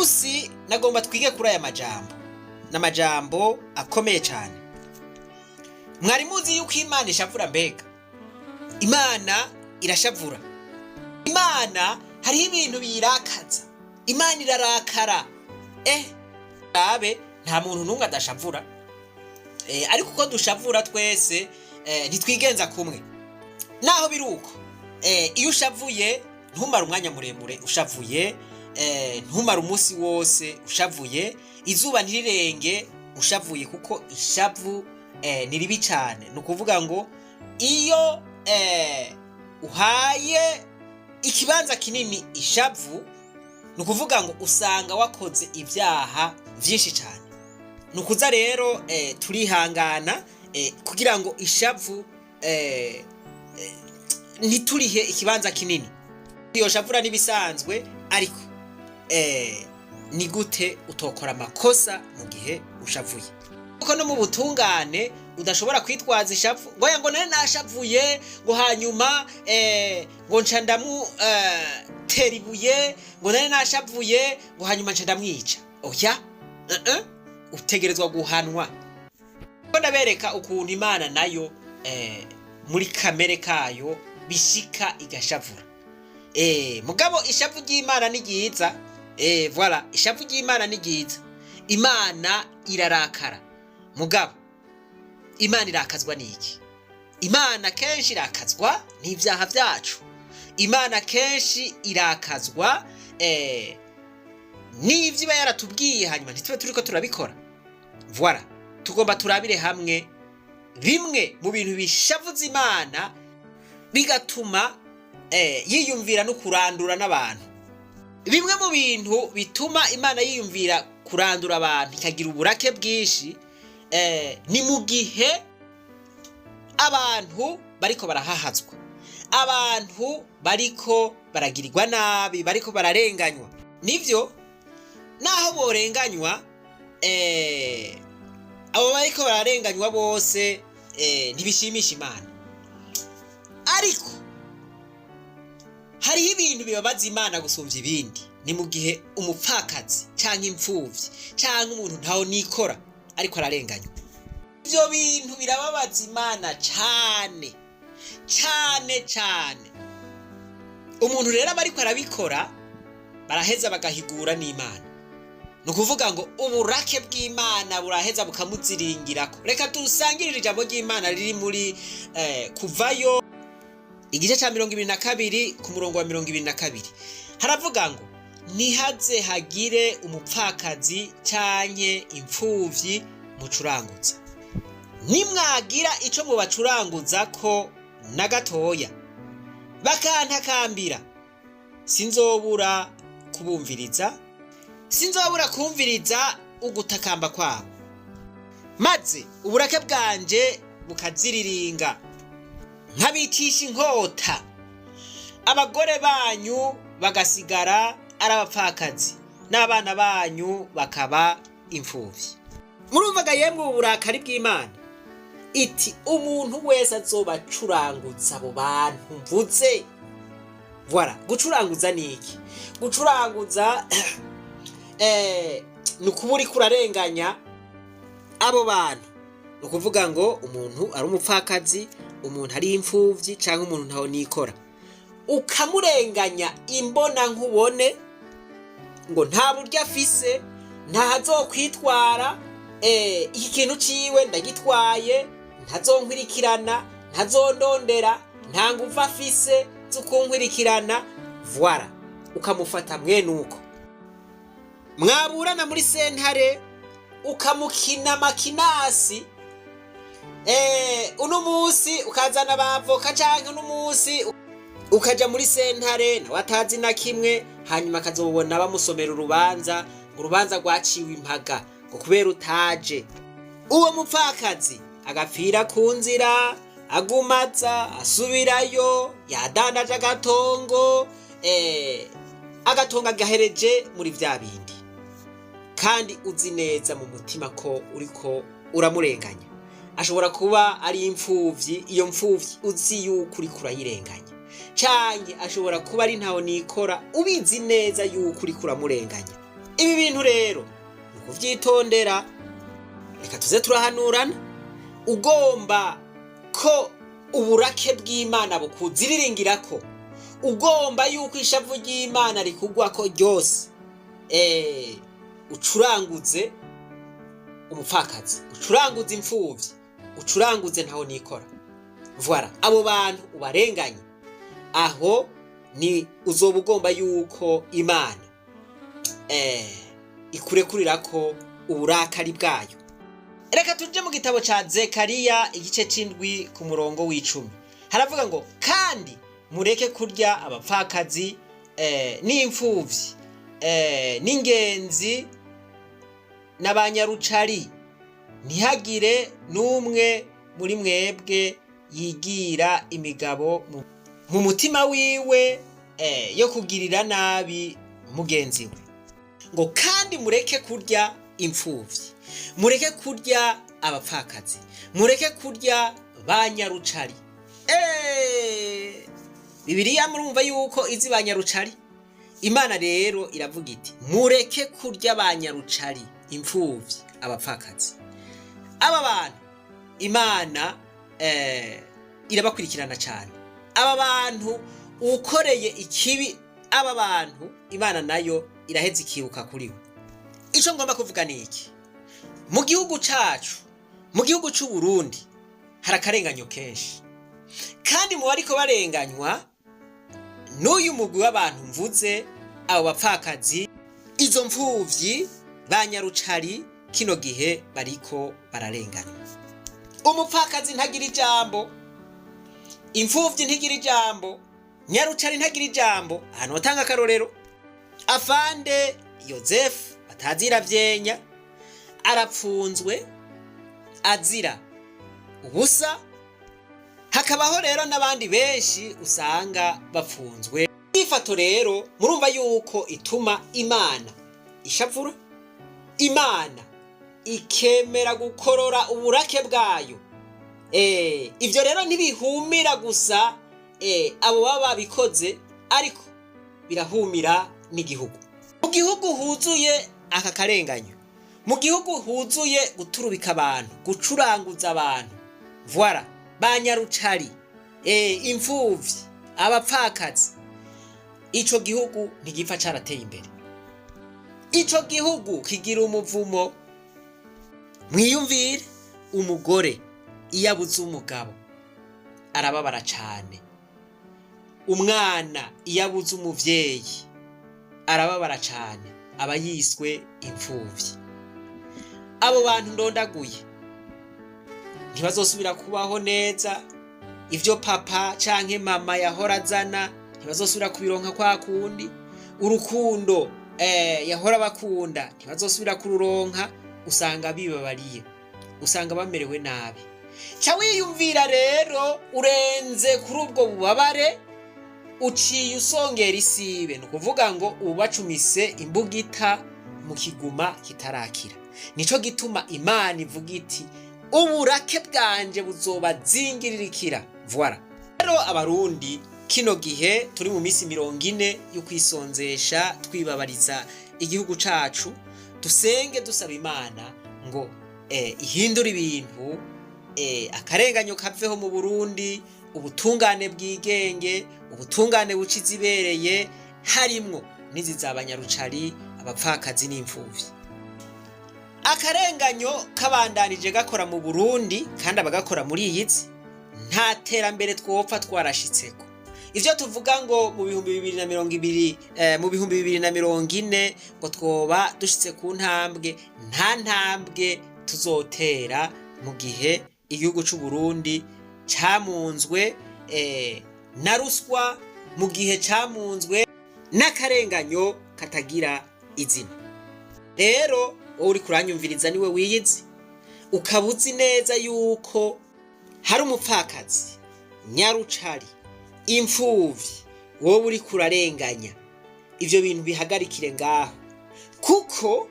Munsi nagomba twige kuri aya majambo, ni amajambo akomeye cyane. Mwari muzi yuko Imana ishavura? Mbega Imana irashavura? Imana hariho ibintu biyirakaza, Imana irarakara. Abe nta muntu n'umwe adashavura, ariko uko dushavura twese ntitwigenza kumwe. Naho biri uko, iyo ushavuye ntumare umwanya muremure ushavuye, ntumare umunsi wose ushavuye, izuba ntirirenge ushavuye, kuko ishavu ni ribi cyane. Ni ukuvuga ngo iyo uhaye ikibanza kinini ishavu, ni ukuvuga ngo usanga wakoze ibyaha byinshi cyane. Ni ukuza rero turihangana kugira ngo ishavu ntiturihe ikibanza kinini. Iyo shavura n'ibisanzwe, ariko ni gute utokora amakosa mu gihe ushavuye? Kuko no mu butungane udashobora kwitwaza ishavu ngo ya ngo nari nashavuye, ngo hanyuma ngo nca ndamu tera ibuye, ngo nari nashavuye, ngo hanyuma nca ndamwica. Oya, uh -uh. Utegerezwa guhanwa. Ko ndabereka ukuntu Imana nayo muri kamere kayo bishika igashavura. Mugabo ishavu ry'Imana ni ryiza. Voilà, ishavu ry'Imana ni ryiza. Imana irarakara, mugabo Imana irakazwa n'iki? Imana kenshi irakazwa n'ibyaha byacu. Imana kenshi irakazwa n'ibyo iba yaratubwiye, hanyuma ntitube turiko turabikora. Voilà, tugomba turabire hamwe bimwe mu bintu bishavuza Imana, bigatuma yiyumvira no kurandura n'abantu. Bimwe mu bintu bituma Imana yiyumvira kurandura abantu, ikagira uburake bwinshi, ni mu gihe abantu bariko barahahazwa, abantu bariko baragirirwa nabi, bariko bararenganywa. Nivyo, naho borenganywa, abo bariko bararenganywa bose ntibishimisha Imana, ariko hariho ibintu bibabaza Imana gusumvya ibindi. Ni mu gihe umupfakazi canke imfuvyi canke umuntu ntaho nikora ariko ararenganywa. Ivyo bintu birababaza Imana cane cane cane. Umuntu rero aba ariko arabikora, baraheza bagahigura n'Imana. Ni ukuvuga ngo uburake bw'Imana buraheza bukamuziringirako. Reka dusangirire ijambo ry'Imana riri muri Kuvayo, igice ca 22, ku murongo wa 22. Haravuga ngo: "Ntihaze hagire umupfakazi canke imfuvyi mucuranguza. Nimwagira ico mubacuranguza ko na gatoya, bakantakambira, sinzobura kubumviriza, sinzobura kumviriza ugutakamba kwabo, maze uburake bwanje bukaziriringa, nkabicisha inkota, abagore banyu bagasigara ari abapfakazi, n'abana banyu bakaba imfuvyi." Murumvaga yemwe ubu burakari bw'Imana? Iti: "Umuntu wese azobacuranguza abo bantu mvuze." Voilà, gucuranguza ni iki? Gucuranguza ni ukuba uriko urarenganya abo bantu. Ni ukuvuga ngo umuntu ari umupfakazi, umuntu ari imfuvyi, cyangwa umuntu ntaho nikora, ukamurenganya imbona nkubone, ngo nta buryo afise, ntahazokwitwara, iki kintu ciwe ndagitwaye, ntazonkwirikirana, ntazondondera, nta nguvu afise zo kunkwirikirana. Voilà, ukamufata mwene uko. Mwaburana muri sentare, ukamukina amakinasi. Uno munsi ukazana abavoka, canke uno munsi ukaja muri sentare nawe atazi na kimwe, hanyuma akazobona bamusomera urubanza, ngo urubanza rwaciwe impaga, ngo kubera utaje. Uwo mupfakazi agapfira ku nzira, agumaza asubirayo, yadandaje agatongo, agatongo agahereje muri vya bindi, kandi uzi neza mu mutima ko uriko uramurenganya. Ashobora kuba ari imfuvyi, iyo mfuvyi uzi yuko uriko urayirenganya, canke ashobora kuba ari ntaho nikora, ubizi neza yuko uriko uramurenganya. Ibi bintu rero ni ukuvyitondera. Reka tuze turahanurana. Ugomba ko uburake bw'Imana bukuziriringirako, ugomba yuko ishavu ry'Imana rikugwako ryose, ucuranguze umupfakazi, ucuranguze imfuvyi, ucuranguze ntaho nikora. Voilà, abo bantu ubarenganye, aho ni uzoba ugomba yuko Imana ikurekurirako uburakari bwayo. Reka tuje mu gitabo ca Zekariya igice c'indwi ku murongo w'icumi. Haravuga ngo: kandi mureke kurya abapfakazi n'imfuvyi n'ingenzi n'abanyarucari, ntihagire n'umwe muri mwebwe yigira imigabo mu mutima wiwe yo kugirira nabi mugenzi we. Ngo kandi mureke kurya imfuvyi, mureke kurya abapfakazi, mureke kurya banyarucari. Bibiliya murumva yuko izi banyarucari. Imana rero iravuga iti: mureke kurya banyarucari, imfuvyi, abapfakazi. Aba bantu Imana irabakurikirana cyane. Aba bantu ukoreye ikibi, aba bantu Imana nayo iraheza ikibuka kuri we. Icyo ngomba kuvuga ni iki: mu gihugu cacu, mu gihugu c'u Burundi, hari akarenganyo kenshi, kandi mu bariko barenganywa n'uyu mugwi w'abantu mvuze, abo bapfakazi, izo mfuvyi, ba nyarucari, kino gihe bariko bararenganywa. Umupfakazi ntagira ijambo, imfuvyi ntigira ijambo, nyarucari ntagira ijambo. Ahantu batanga akarorero, afande Yozefu batazira vyenya arapfunzwe azira ubusa. Hakabaho rero n'abandi benshi usanga bapfunzwe. Ifato rero murumva yuko ituma Imana ishavura, Imana ikemera gukorora uburake bwayo. Ibyo rero ntibihumira gusa abo baba babikoze, ariko birahumira n'igihugu. Mu gihugu huzuye aka karenganyo, mu gihugu huzuye guturubika abantu, gucuranguza abantu, voilà, ba nyarucari, imfuvyi, abapfakazi, ico gihugu ntigipfa carateye imbere. Ico gihugu kigira umuvumo. Mwiyumvire, umugore iyo abuze umugabo arababara cane, umwana iyo abuze umuvyeyi arababara cane, aba yiswe imfuvyi. Abo bantu ndondaguye ntibazosubira kubaho neza. Ivyo papa canke mama yahora azana ntibazosubira kubironka kwa kundi. Urukundo yahora bakunda ntibazosubira kururonka. Usanga bibabariye, usanga bamerewe nabi. Ca wiyumvira rero, urenze kuri ubwo bubabare, uciye usongera isibe. Ni ukuvuga ngo ubacumise imbugita mu kiguma kitarakira. Nico gituma Imana ivuga iti: uburake bwanje buzobazingiririkira. Voilà. Rero Abarundi, kino gihe turi mu minsi 40 yo kwisonzesha twibabariza igihugu cacu, dusenge dusaba Imana ngo ihindure ibintu, akarenganyo kaveho mu Burundi, ubutungane bwigenge, ubutungane buca izibereye, harimwo n'izi za banyarucari, abapfakazi n'imfuvyi. Akarenganyo kabandanije gakora mu Burundi, kandi abagakora muri iyi si, nta terambere twopfa twarashitseko. Ivyo tuvuga ngo mu 2020, mu 2040 ngo twoba dushitse ku ntambwe, nta ntambwe tuzotera mu gihe igihugu c'u Burundi camunzwe na ruswa, mu gihe camunzwe n'akarenganyo katagira izina. Rero wowe uri kuranyumviriza, niwe wiyizi, ukaba uzi neza yuko hari umupfakazi, nyarucari, imfuvyi wowe uri kurarenganya, ivyo bintu bihagarikire ngaho, kuko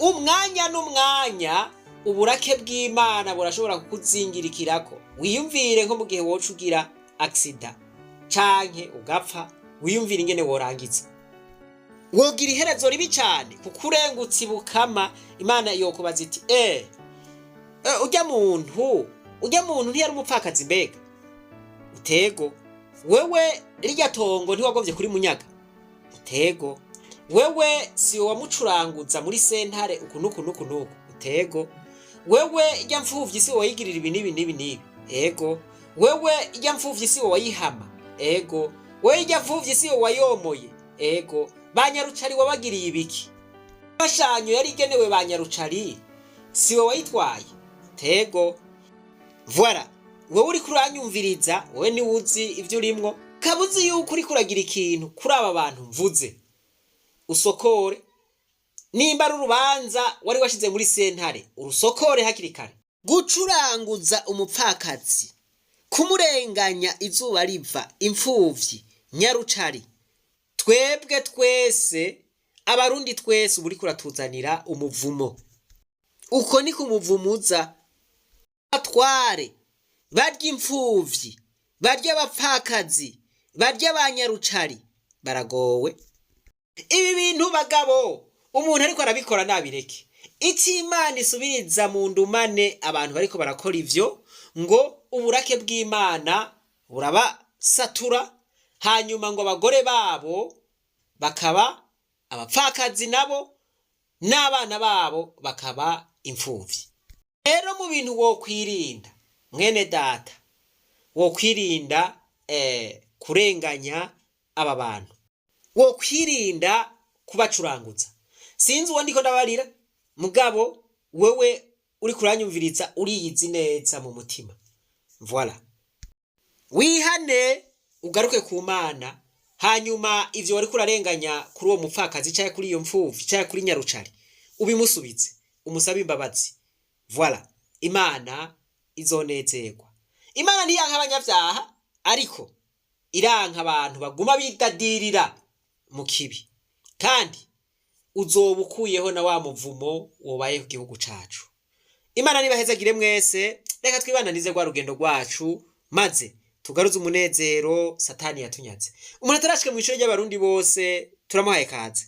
umwanya n'umwanya uburake bw'Imana burashobora kukuzingirikirako. Wiyumvire nko mu gihe woca ugira accident canke ugapfa, wiyumvire ingene worangiza. Wogira iherezo ribi cyane, kuko urengutse ibukama Imana yokubaza iti: Ujya muntu ntiyari umupfakazi mbega? Utego. Wewe rirya tongo ntiwagombye kuri munyaga? Utego. Wewe si wamucuranguza muri sentare uku nuku nuku nuku? Utego. Wewe ijya mfuvyi si wayigirira ibi n'ibi n'ibi n'ibi? Ego. Wewe ijya mfuvyi si wayihama? Ego. Wewe ijya mfuvyi si wayomoye? Ego. Banyarucari wabagiriye ibiki? Imfashanyo yari igenewe banyarucari si we wayitwaye? Tego. Voilà, wowe uriko uranyumviriza, wowe niwe uzi ibyo urimwo. Kabuzi yuko uriko uragira ikintu kuri aba bantu mvuze, usokore. Nimba ari urubanza wari washize muri sentare, urusokore hakiri kare. Gucuranguza umupfakazi, kumurenganya izuba riva, imfuvyi, nyarucari, twebwe twese Abarundi twese, uba uriko uratuzanira umuvumo. Uko ni kumuvumuza. Batware barya imfuvyi, barya abapfakazi, barya abanyarucari, baragowe. Ibi bintu bagabo, umuntu ariko arabikora nabireke. Icyo Imana isubiriza mu ndumane abantu bariko barakora ivyo, ngo uburake bw'Imana burabasatura, hanyuma ngo abagore babo bakaba abapfakazi nabo n'abana babo bakaba imfuvyi. Rero mu bintu wokwirinda, mwene data, wokwirinda kurenganya aba bantu, wokwirinda kubacuranguza. Sinzi uwo ndiko ndabarira, mugabo wewe uri kuranyumviriza uriyizi neza mu mutima. Voilà, wihane, ugaruke ku Mana. Hanyuma ivyo wariko urarenganya kuri uwo mupfakazi canke kuri iyo mfuvyi canke kuri nyarucari, ubimusubize, umusabe imbabazi. Voilà, Imana izonezerwa. Imana ntiyanka abanyabyaha, ariko iranka abantu baguma bidadirira mu kibi. Kandi uzoba ukuyeho na wa muvumo wobaye ku gihugu cacu. Imana nibahezagire mwese. Reka twibananize rwa rugendo rwacu, maze tugaruze umunezero Satani yatunyaze. Umuntu atarashika mu ishuri ry'Abarundi bose, turamuhaye kaze.